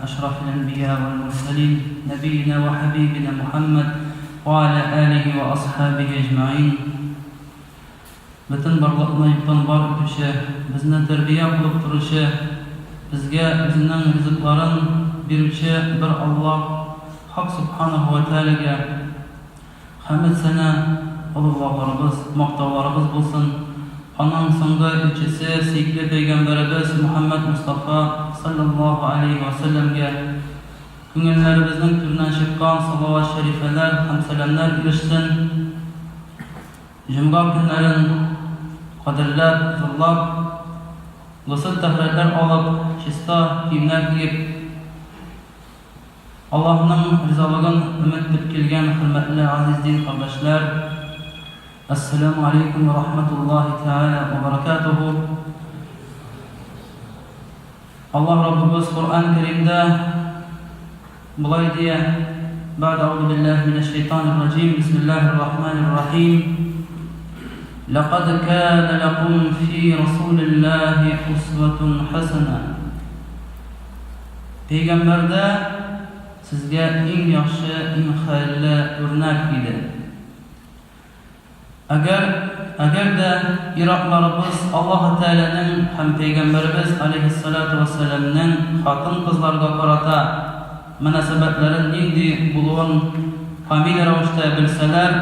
әшрафил әнбия вәл мурсалин, нәбиена вә хәбибина Мухәммәд вә аля алихи вә асхабихи әҗмәгыйн. Бөтен барлыкны юктан бар итүче, безне тәрбия кылып торучы, безгә Үзенең ризыкларын бирүче бер Аллаһ Хак Сүбхәнәһү вә Тәгаләгә хәмед-сәна, олуглауларыбыз, мактауларыбыз булсын. Аның соңгы илчесе, сөекле пәйгамбәребез Мөхәммәд Мостафа салләллаһу галәйһи вә сәлләмгә күңелләребезнең түреннән чыккан салават-шәрифәләр һәм сәламнәр ирешсен. Җомга көннәрен кадерләп, зурлап, госел-тәһарәтләр алып, чиста киемнәр киеп, Аллаһның ризалыгын өмет итеп килгән хөрмәтле газиз дин кардәшләр, Әссәламү алейкум вә рахмәтуллаһи тәгалә вә бәрәкәтүһү! Аллаһ Раббыбыз Коръән Кәримдә болай дия, Бәгъд әгъузу биллаһи минәш шәйтанир раҗим, бисмиллаһир рахманир рахим. Ләкад кана ләкум фи Расулиллаһи усватун хәсәнә. Пәйгамбәрдә сезгә иң яхшы, иң хәерле үрнәк иде. Әгәр, әгәр дә ир-атларыбыз Аллаһы Тәгаләнең һәм Пәйгамбәребез алейһиссалату вәссәламнең хатын-кызларга карата мөнәсәбәтләрен нинди булуын камил рәвештә белсәләр,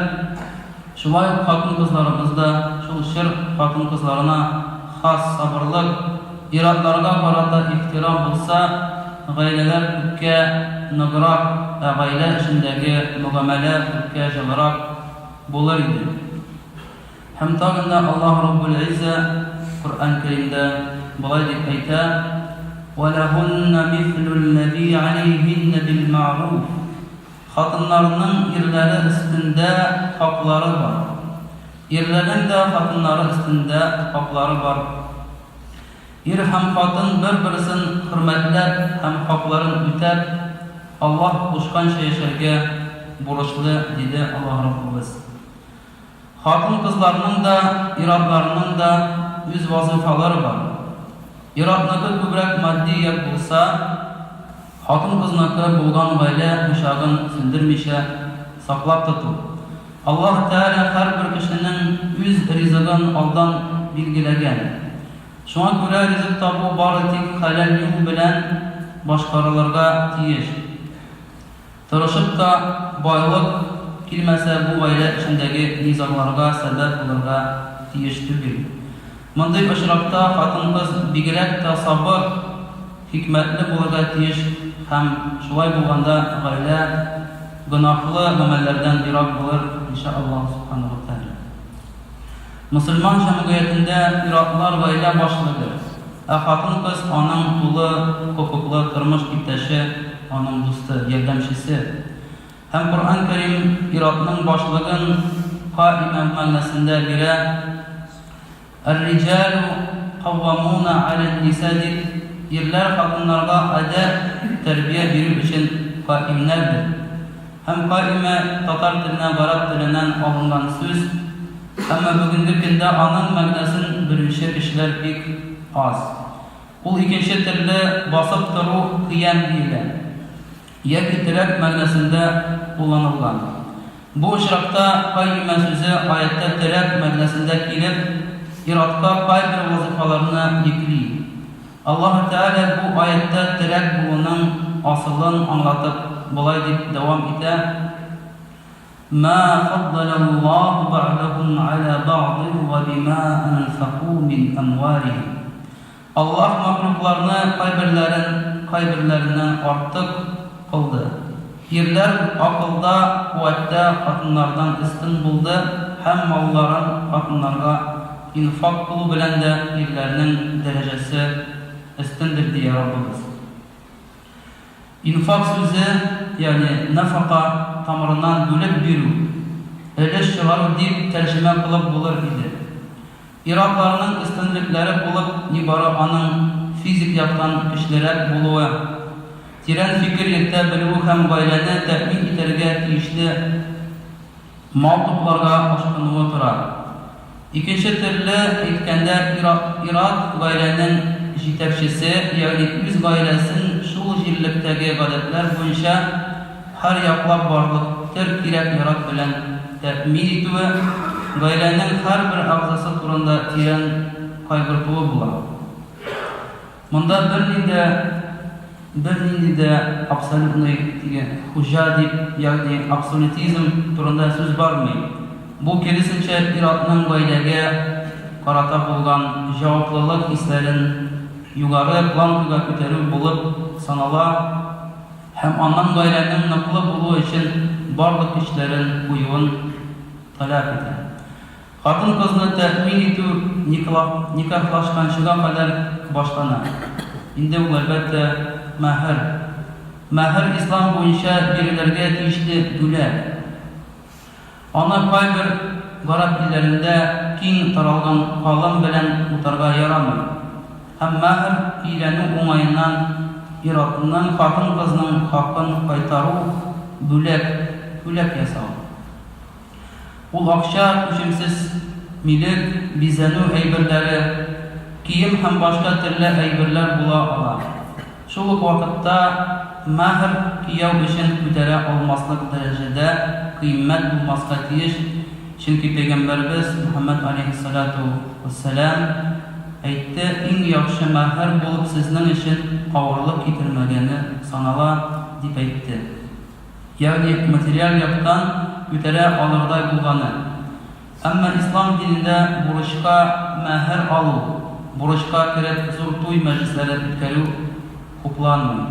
шулай ук хатын-кызларыбыз да шул чор хатын-кызларына хас сабырлык, ир-атларга карата ихтирам булса, гаиләләр күпкә ныграк, ә гаилә эчендәге мөгамәлә күпкә җылырак булыр иде. Һәм тагын да Аллаһ Раббул Гыйззә Коръән Кәримдә болай дип әйтә, Вә ләһуннә мислүл-ләзи галәйһиннә бил-мәгъруф. Хатыннарның ирләре өстендә хаклары бар. Ирләрнең дә хатыннары өстендә хаклары бар. Ир һәм хатын бер-берсен хөрмәтләп һәм хакларын үтәп, Аллаһ кушканча яшәргә бурычлы, диде Аллаһ Раббыбыз. Хатын-кызларның да, ир-атларның да үз вазыйфалары бар. Ир-атныкы күбрәк матди як булса, хатын-кызныкы булган гаилә учагын сүндермичә саклап тоту. Аллаһ Тәгалә һәрбер кешенең үз ризыгын алдан билгеләгән. Шуңа күрә ризык табу бары тик хәләл юл белән башкарылырга тиеш. Тырышып та байлык килмәсә, бу гаилә эчендәге низагларга сәбәп булырга тиеш түгел. Мондый очракта хатын-кыз бигрәк тә сабыр, хикмәтле булырга тиеш һәм шулай булганда гаилә гөнаһлы гамәлләрдән ерак булыр, иншә Аллаһу Сүбхәнәһү вә Тәгалә. Мөселман җәмгыятендә ир-атлар гаилә башлыгы, ә хатын-кыз аның тулы хокуклы тормыш иптәше, аның дусты, ярдәмчесе. Һәм Коръән Кәрим ир-атның башлыгын каимә мәгънәсендә бирә, Әр-риҗалу каввамуна галән-ниса дип, ирләр хатыннарга әдәп, тәрбия бирү өчен каимнәрдер. Һәм каимә татар теленә гарәп теленнән алынган сүз, әмма бүгенге көндә аның мәгънәсен белүче кешеләр бик аз. Ул икенче төрле басып тору, кыям диелә. Яки терәк мәгънәсендә кулланылган. Бу очракта кайимә сүзе аятьтә терәк мәгънәсендә килеп, ир-атка кайбер вазыйфаларны йөкли. Аллаһы Тәгалә бу аятьтә терәк булуның асылын аңлатып, болай дип дәвам итә, Мә фаддалаллаһу бәгъдәһум галә бәгъдин вә бимә әнфәкү мин әмвалиһим. Аллаһ мәхлукларны кайберләрен кайберләреннән артык кылды. Ирләр акылда, куәттә хатыннардан өстен булды һәм малларын хатыннарга инфак кылу белән дә ирләрнең дәрәҗәсе өстендер, дия Раббыбыз. Инфак сүзе, ягъни нәфака тамырыннан бүлеп бирү, өлеш чыгару дип тәрҗемә кылып булыр иде. Ир-атларның өстенлекләре булып нибары аның физик яктан көчлерәк булуы, тирән фикер йөртә белүе һәм гаиләне тәэмин итәргә тиешле мал тупларга ашкынуы тора. Икенче төрле әйткәндә, ир-ат гаиләнең җитәкчесе, ягъни үз гаиләсен шул. шул җирлектәге гадәтләр буенча һәрьяклап барлык төр кирәк-ярак белән тәэмин итүе, гаиләнең һәрбер әгъзасы турында тирән кайгыртуы була. Монда берни дә, бернинди дә абсолютный теге хуҗа дип, ягъни абсолютизм турында сүз бармый. Бу, киресенчә, ир-атның гаиләгә карата булган җаваплылык хисләрен югары планкага күтәрү булып санала һәм аннан гаиләнең ныклы булуы өчен барлык көчләрен куюын таләп итә. Хатын-кызны тәэмин итү никахлашканчыга кадәр башлана. Инде ул, әлбәттә, мәһер. Мәһер ислам буенча бирелергә тиешле бүләк. Аны кайбер гарәп илләрендә киң таралган калым белән бутарга ярамый. Һәм мәһер өйләнү уңаеннан ир-атның хатын-кызның хакын кайтару, бүләк, бүләк ясау. Ул акча, күчемсез милек, бизәнү әйберләре, кием һәм башка төрле әйберләр була ала. Шул ук вакытта мәһр кияү өчен күтәрә алмаслык дәрәҗәдә кыйммәт булмаска тиеш, чөнки пәйгамбәребез Мөхәммәд аләйһиссәлату вәссәлам әйтте, Иң яхшы мәһер булып сезнең өчен авырлык китермәгәне санала, дип әйтте. Ягъни материаль яктан күтәрә алырдай булганы. Әмма ислам динендә бурычка мәһер алу, бурычка кереп зур туй мәҗлесләре үткәрү хупланмый.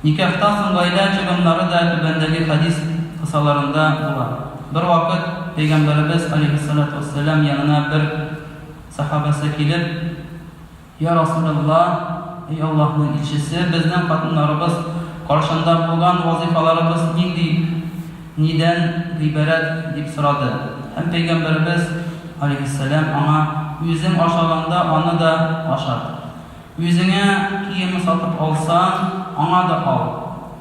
Никахтан соң гаилә чыгымнары да түбәндәге хәдис кысаларында була. Бервакыт Пәйгамбәребез алейһиссалату вәссәлам янына бер сәхабәсе килеп, Йа Расүләллаһ, эй Аллаһның илчесе, безнең хатыннарыбыз каршында булган вазыйфаларыбыз нинди, нидән гыйбарәт? дип сорады. Һәм Пәйгамбәребез, галәйһиссәлам, аңа, Үзең ашаганда аны да ашат. Үзеңә кием сатып алсаң, аңа да ал.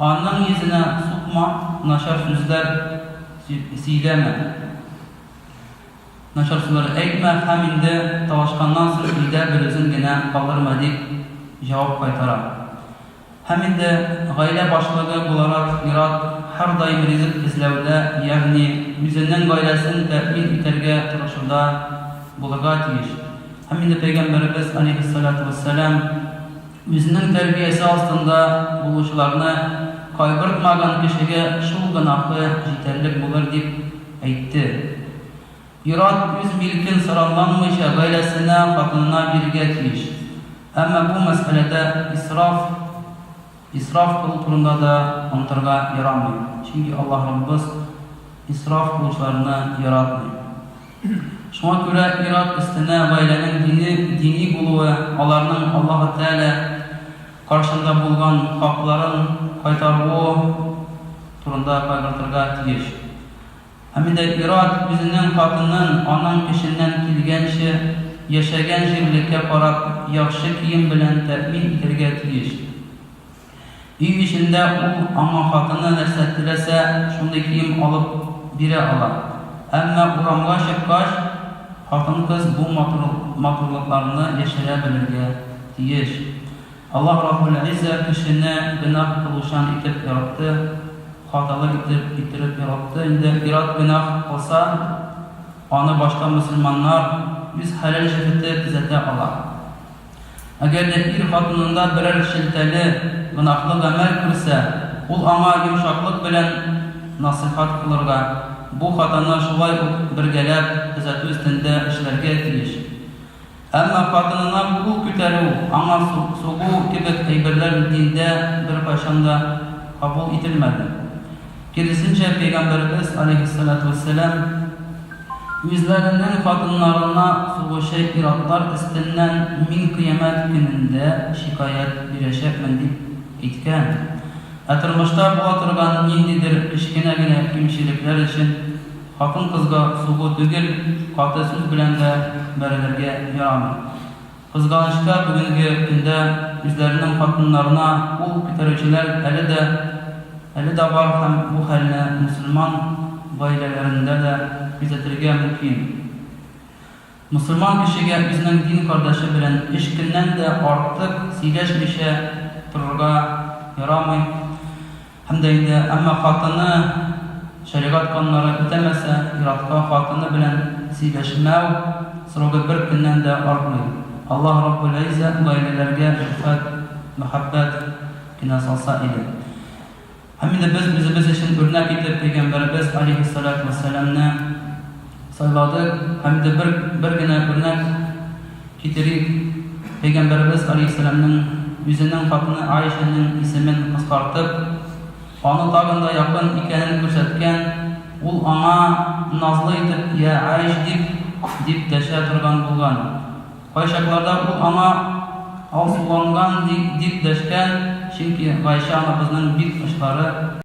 Аның йөзенә сукма, начар сүзләр сөйләмә. Начар сүзләр әйтмә һәм инде талашканнан соң өйдә берүзен генә калдырма, дип җавап кайтара. Һәм инде гаилә башлыгы буларак ир-ат һәрдаим ризык эзләүдә, ягъни үзенең гаиләсен тәэмин итәргә тырышуда булырга тиеш. Һәм инде Пәйгамбәребез, алейһиссалату вәссәлам, үзенең тәрбиясе астында булучыларны кайгыртмаган кешегә шул гөнаһы җитәрлек булыр дип әйтте. Ир-ат үз милкен саранланмыйча гаиләсенә, хатынына бирергә тиеш. Әмма бу мәсьәләдә исраф, исраф кылу турында да онытырга ярамый, чөнки Аллаһ Раббыбыз исраф кылучыларны яратмый. Шуңа күрә ир-ат өстенә гаиләнең дине, дини булуы, аларның Аллаһы Тәгалә каршында булган хакларын кайтаруы турында кайгыртырга тиеш. Һәм инде ир-ат үзенең хатынын аның көченнән килгәнче, яшәгән җирлеккә карап, яхшы кием белән тәэмин итәргә тиеш. Өй эчендә ул аңа хатыны нәрсә теләсә, шундый кием алып бирә ала. Әмма урамга чыккач, хатын-кыз бу матурлыкларны яшерә белергә тиеш. Аллаһ Раббул Гыйззә кешене гөнаһ кылучан итеп яратты, хаталы итеп иттереп яратты. Инде ир-ат гөнаһ кылса, аны башка мөселманнар, үз хәләл җефете төзәтә ала. Әгәр дә ир хатынында берәр шелтәле, гөнаһлы гамәл күрсә, ул аңа йомшаклык белән насыйхәт кылырга, бу хатаны шулай ук бергәләп төзәтү өстендә эшләргә тиеш. Әмма хатынына кул күтәрү, аңа сугу кебек әйберләр диндә беркайчан да кабул ителмәде. Киресенчә, пәйгамбәребез, аләйһиссәлатү вәссәлам, Үзләренең хатыннарына сугучы ир-атлар өстеннән мин кыямәт көнендә шикаять бирәчәкмен, дип әйткән. Ә тормышта була торган ниндидер кечкенә генә кимчелекләр өчен Хатын-кызга сугу түгел, каты сүз белән дә бәрелергә ярамый. Кызганычка, бүгенге көндә үзләренең хатыннарына кул күтәрүчеләр әле дә әле дә бар һәм бу хәлне мөселман гаиләләрендә дә күзәтергә мөмкин. Мөселман кешегә үзенең дин кардәше белән өч көннән дә артык сөйләшмичә торырга. ярамый. Һәм дә инде, әмма хатыны шәригать кануннары үтәмәсә, ир-атка хатыны белән сөйләшмәү срогы бер көннән дә артмый. Аллаһ Раббул Гыйззә гаиләләргә өлфәт, мәхәббәт кенә салса иде. Һәм инде без үзебез өчен үрнәк итеп пәйгамбәребез алейһиссалату вәссәламне сайладык. Һәм инде бер, бер генә үрнәк китерик. Пәйгамбәребез алейһиссәламнең үзенең хатыны Аишәнең исемен кыскартып, аны тагын да якын икәнен күрсәткән, ул аңа назлы итеп Я Аиш дип, дип дәшә торган булган. Кайчакларда ул аңа алсуланган дип дәшкән, чөнки Гайшә анабызның бит очлары.